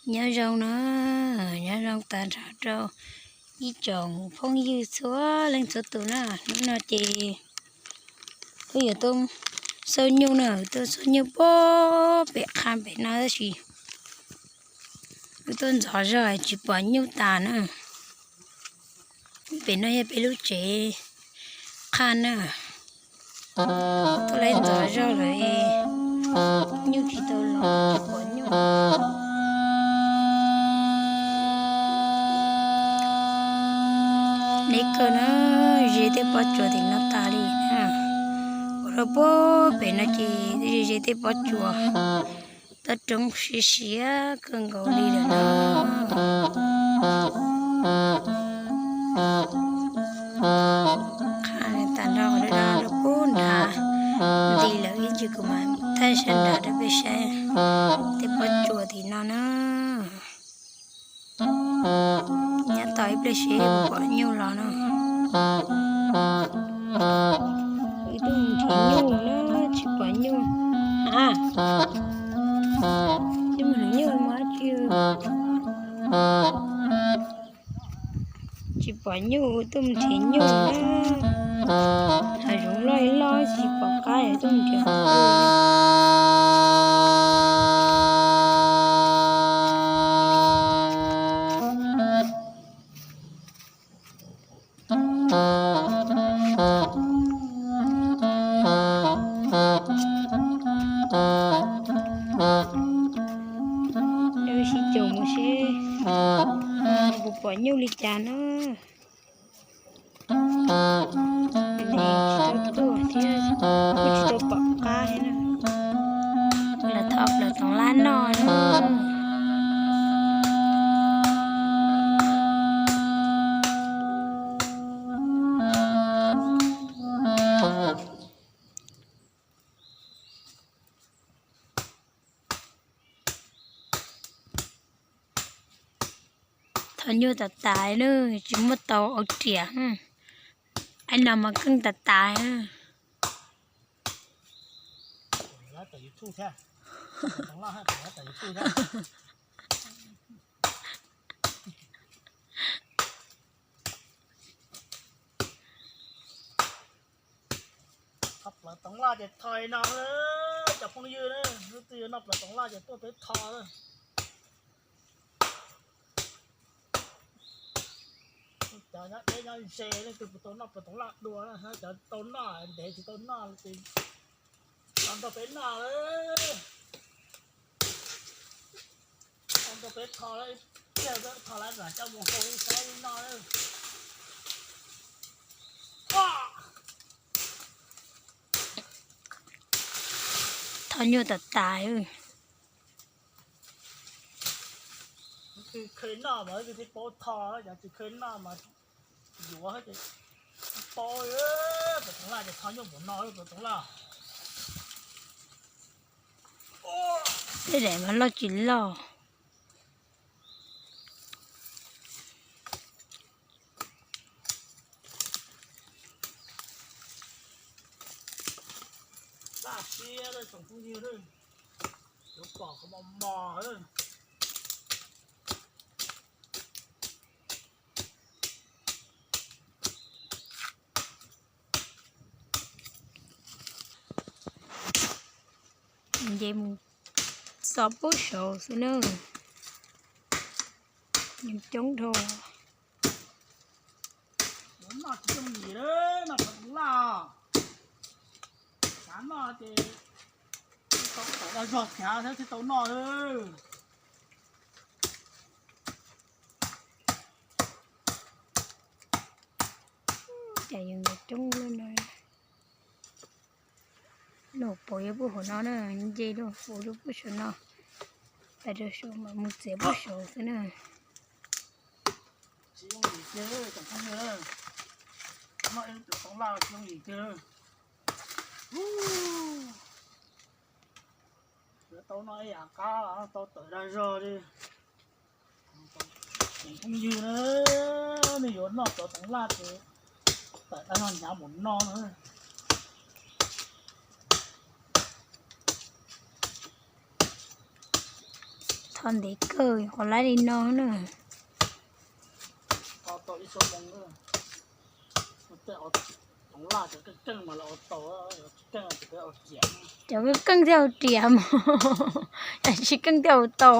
Nyob zoo na, nyob zoo tag nrho rau ib tsoom phooj ywg txhua leej txhua tus na. Hnub no ces wb yuav tuaj xauj nyuj na, tuaj xauj nyuj puag pem qhaj pem no tab sis wb tuaj ntxov zog tsis pom nyuj tas na. Pem no yog peb lub tsev qhaj na. Tuaj laib ntxov zog lawm, nyuj tsis tau los, tsis pom nyuj. Deb kawg na, ze tej pob tsuas tim no tas li na. Ua rau puag pem no ces ze ze tej pob tsuas, toj roob siav siav kawg nkaus li lawm na. Qhaj tas nrho qhov dawb dawb rau puag nrad nti lawm ib ntsis kuv mam thaij sab nrad rau peb saib tej pob tsuas tim no na. Nyob tos ib pliag seb puas pom nyuj los no. Wb tuaj mus nrhiav nyuj na, tsis pom nyuj. A, wb mus nrhiav nyuj mas tsis, tsis pom nyuj, wb tuaj mus nrhiav nyuj na. Hav zoov loj loj tsis pom qab, wb tuaj mus nrhiav. Wb sib caum mus seb puas pom nyuj li cas na. Tsis tau tuaj thiab, kuj tsis tau pom qab thiab na. Los thov plaws toov laj noj na. Thov nyuj tas tas na, tsis muaj tau ua riam. Aib no mas keej tas tas. Thov plaws toov laj ces thov no, cov phooj ywg na, leej twg yuav noj plaws toov laj ces tuaj peb thov. Cov nyob deb nyob ze leej twg puas tau noj plaws toov laj dua na, cov tau noj ntev tsis tau noj ces los nrog peb noj. Los nrog peb thov, ib pliag thov lawv mam coj mus hau ib saib noj. Thov nyuj tas tas. Leej twg kheev noj mas leej twg thiaj paub thov, yog tsis kheev noj mas yuav ces paub. Plaws toov laj ces thov nyuj npaum no, plaws toov laj. Tej daim mas loj tsis loj. Laj siab tsoom phooj ywg, yuav pom qhov mos mos. Nce mus txog pub saud xwb na. Nws coob dhau. Noj tsis yooj yim, noj plaws toov laj. Xav noj ces tau tawm dag zog thiab thiaj tau noj. Cas yus nkaus coob li no. Luag puav yog puag hauv no na, nce luag puav rau puag saum no, pais rau saum mas mus txiav puag saud xwb na. Tsis yooj yim kiag, tsoom phooj ywg, noj ib plaws toov laj tsis yooj yim kiag. Yuav tau noj ib yam qab los tau tawm dag zog li. Tsoom phooj ywg na, nej yuav noj plaws toov laj ces tawm dag zog hnyav npaum no na. Tho Tau ntev kawg, qhov laib li no na. Cov keej keej thiaj ua riam mog, yog tsis keej thiaj ua tau.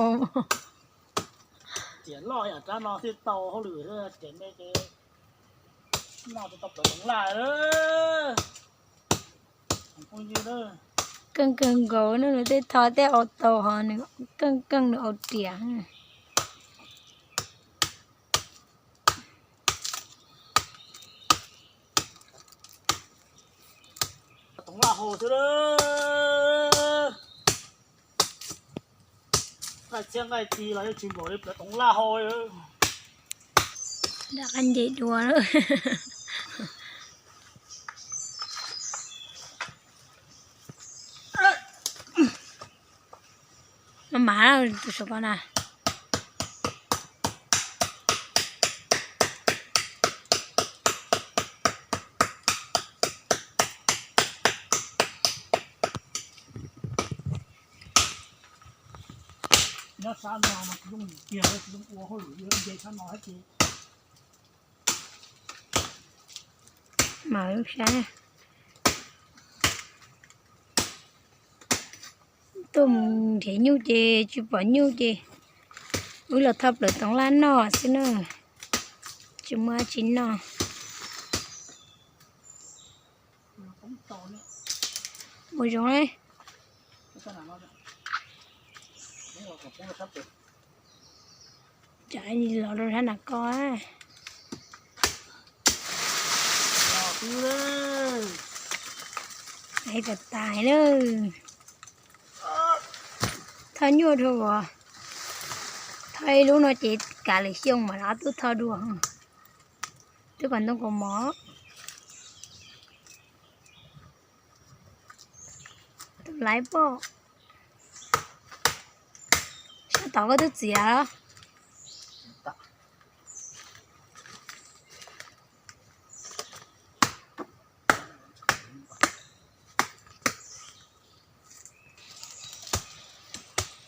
Keej kawg nkaus no nws tej tho tej ua tau, ho nws keej keej nws ua riam. Toov laj hau xwb, nqaij txhiab nqaij ci los yeej tsis npaum li plawv toov laj hau. Rov qab nce dua. Maj mam tus saum ko na. Nyob sab no mas tsis zoo kiag, tsis zoo ua hauj lwm nce sab no thiab ces. Mas lub sab tuaj mus nrhiav nyuj ces tsis pom nyuj ces wb los thauj plaws toov laj noj xwb na, tsis muaj dab tsi noj. Ua zoo li. Tsam los rau sab nas ko. Ais tas tais lawm. Thauj nyuaj dhau as. Thauj ib lub no ces kav lwm xyoo mam rov qab tuaj thauj dua. Twb kom ntoo kaus mom. Tus laiv pom. Sab tod koj twb txiav los?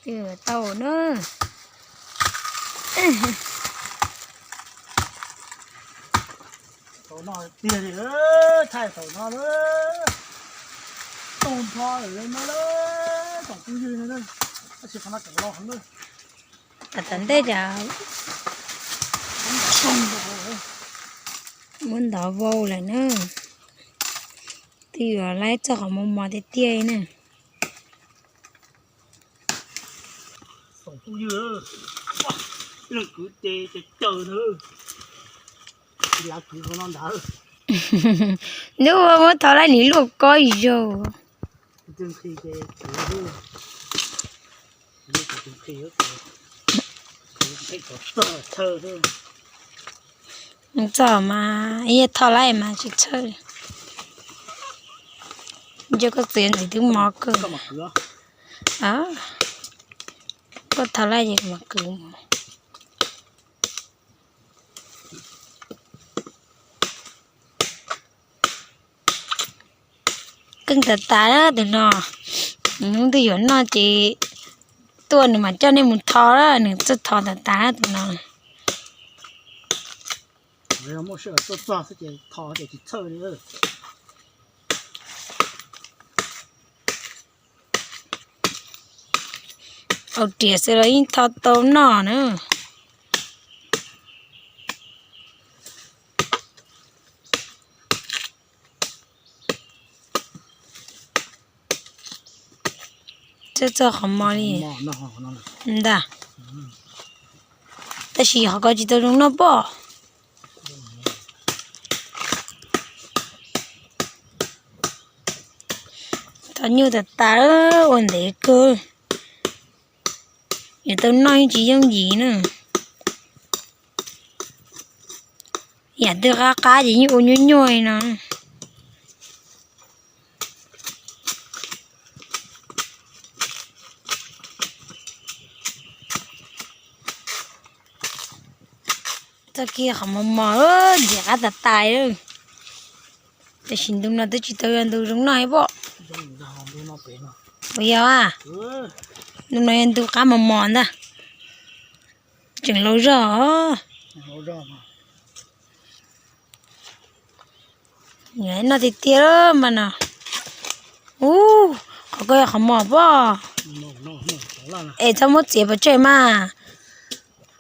Twb tau na. Thaij thaum no, tau npho lawm no, tsoom phooj ywg, tab sis qhov no tseem los heev na. Tam ntej cas muab ntov vau lawm na. Twb yuav laib txog qhov mos mos tiag tiag na. Tsoom phooj ywg, leej kwv ces caw caw na. Ntub muab thov laib nws luaj kob zaug. Txog mas ib yam thov laib mas tsis txhawj. Nco koj txiav ntxiv twb mos kawg. Koj thov laib ces mas kwv. Keej tas tas tus no. Hnub twg yuav noj ces tuaj nws mam coj nej mus tho, nws txawj tho tas tas tus no. Ua riam xwb los yeej tho tau noj na. Txog txog qhov mos li ntag. Tab sis qhov ko tsis tau zoo noj pob. Tho nyuj tas tas, ua ntev kawg. Yuav tau noj yeej tsis yooj yim na. Yam twg qab qab ces yeej ua nyuaj nyuaj li no. Txoj kev qhov mos mos ntxim qab tas tas. Tab sis ntu no twb tsis tau yog ntu zoo noj ib pob. Puas yog? Ntu no yog ntu qab mos mos ntag. Tseem laus zog. Noj tiag tiag mas no. Ub, qhov ko yog qhov mos pob. Es txhob muab txiav pov tseg mas.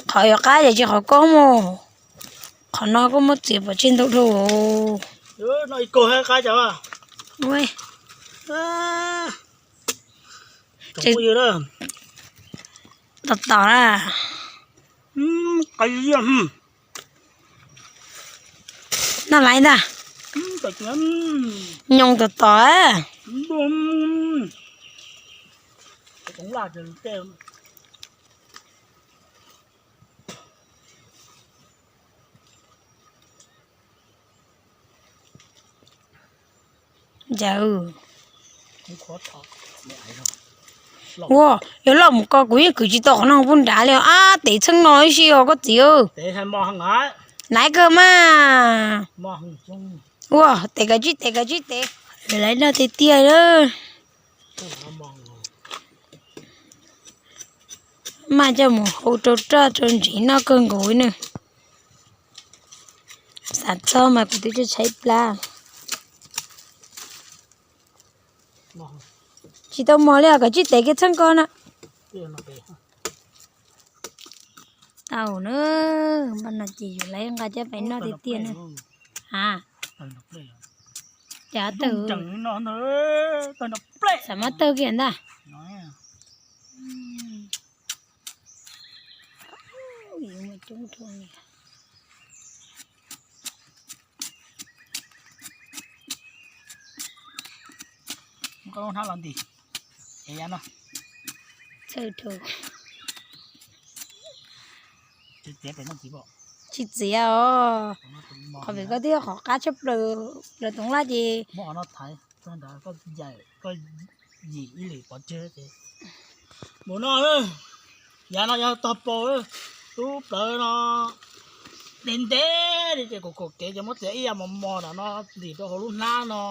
Qhov yuav qab ces tsis qhov koob mus. Qhov no koj muab txiav pov tseg ntau dhau. Tom tom na. Noj laiv ntag. Nyoos tom tom. Ua, yuav loj mus ko kuv yeej kwv tsis tau qhov no pub nrad li. Ab, tev txheej no ib si os koj txiv. Naiv kawg mas. Ua, tev kav tsib tev kav tsib tev. Lawv noj tiag tiag. Maj coj mus hau rau roj rau ntsev noj kawg nkaus ne. Xav txog mas kuv twb tshaib tshaib plab. Tsis tau mos li os, kav tsij tev kiag txheej ko na. Tau na, npaj no ces yus laiv nqa coj pais noj tiag tiag na. A, cas tawg, xav muab tawg kiag ntag. Tsis txiav os, qhov vim koj twb yog qhov qab tshaj plaws, plaws toov laj ces mus no, yav no yog tog paus, lub plawv no ntev ntev li ces kuv kaum kev ces muab txiav ib yam mos mos nram no ntim rau hauv lub hnab no,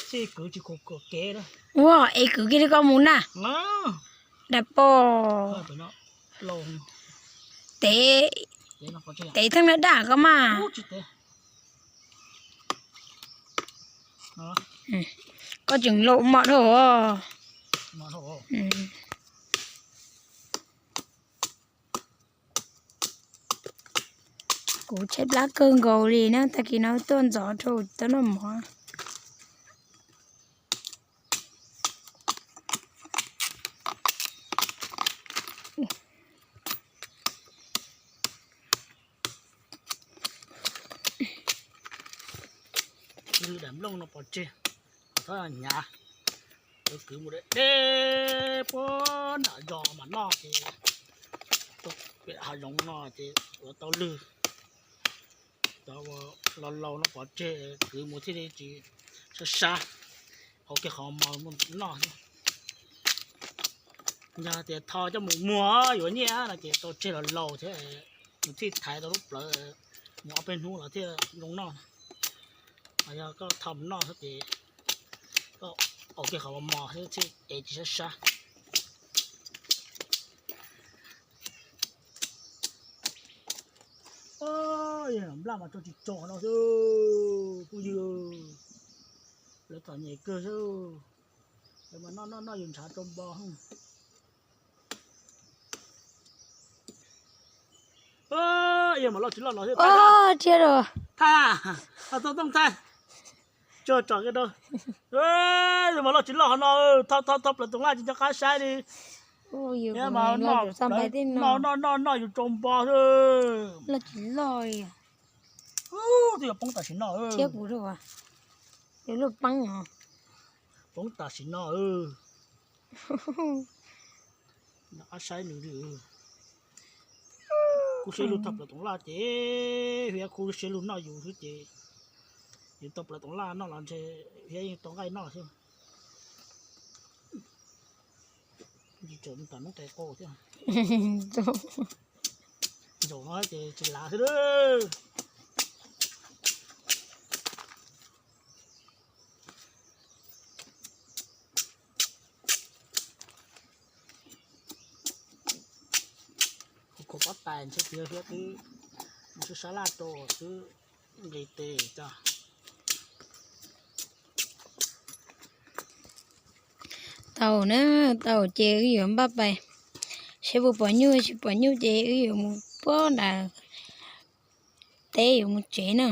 sij kwv tsis kaum kev. Ua, es kwv kiag li koj mus na. Dab pog, tev, tev theej daj daj koj mas. Koj tseem laus mos dhau. Kuv tshaib plab kawg nkaus li na, tag kis no tuaj ntxov rau tau noj mov. Lwm daim nplooj no pov tseg, thov hnyav, kwv mus deb deb puag nram zos mas noj ces, pem hav zoov no ces ua tau lwg. Cov uas laus laus no pov tseg kwv mus thiaj li tsis sab sab, hau kiag qhov mos noj xwb. Yog tias tho coj mus muag yuav nyiaj no ces tau tseg los laus thiab, nws thiaj thaiv tau lub plawv mus ob peb hnub los thiaj zoo noj. Yog koj tho mus noj xwb ces koj hau kiag qhov mos mos xwb thiaj ev tsis sab sab. Nplaj mas tso tsis tso no xwb phooj ywg, lawv txom nyem kawg xwb, lawv mas noj noj noj yus ntshav rau npo. Yog mas loj tsis loj no thiab, thaij, thaij, thaij, tso tso kiag rau. Yog mas loj tsis loj no, tho tho tho plaws toov laj tsis nco qab saib li. Mas noj noj noj yus rau npo xwb. Twb yuav poob tam sim no. Poob tam sim no. Nco qab saib nws li. Kuv siab lug tho plaws toov laj ces, yog kuv siab lug noj yus xwb ces, yus tau plaws toov laj noj los ntshe, yus yeej tau nqaij noj xwb. Tsis tseem tam noob qes qau thiab. Zaum no ces tsis lav xwb. Kuv Kuv pob tais ntshe tsis yog thiab, twb sab sab laj rau twb nqis tes tso. Tau na, tau ces wb yuav npaj pais saib puas pom nyuj, tsis pom nyuj ces wb yuav mus puag nram teb yuav mus tsev na.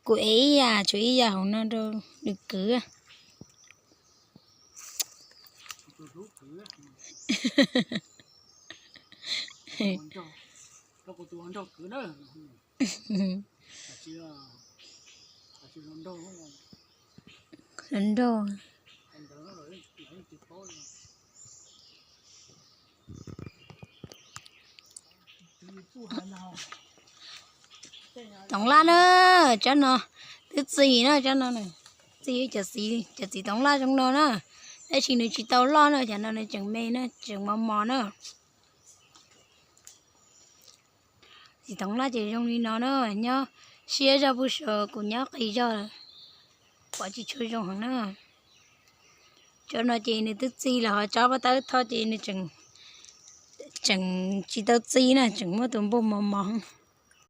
Kuv ev ib yam, tshuav ib yam hauv no rau nws kwv. Hluas nraug. Toov laj na, tsob no twb txi na, tsob no txi cov txiv, cov txiv toov laj zoo no na, tab sis nws tsis tau loj na, cov no nws tseem me na, tseem mos mos na. Txiv toov laj ces zoo li no na, nyob siab zog pub saum kuv nyob qis zog, pom tsis tshua zoo heev na. Tsob no ces nws twb txi los ho tsob paj tawb thoj ces nws tseem tsis tau txi na, tseem muab tus npuj mos mos.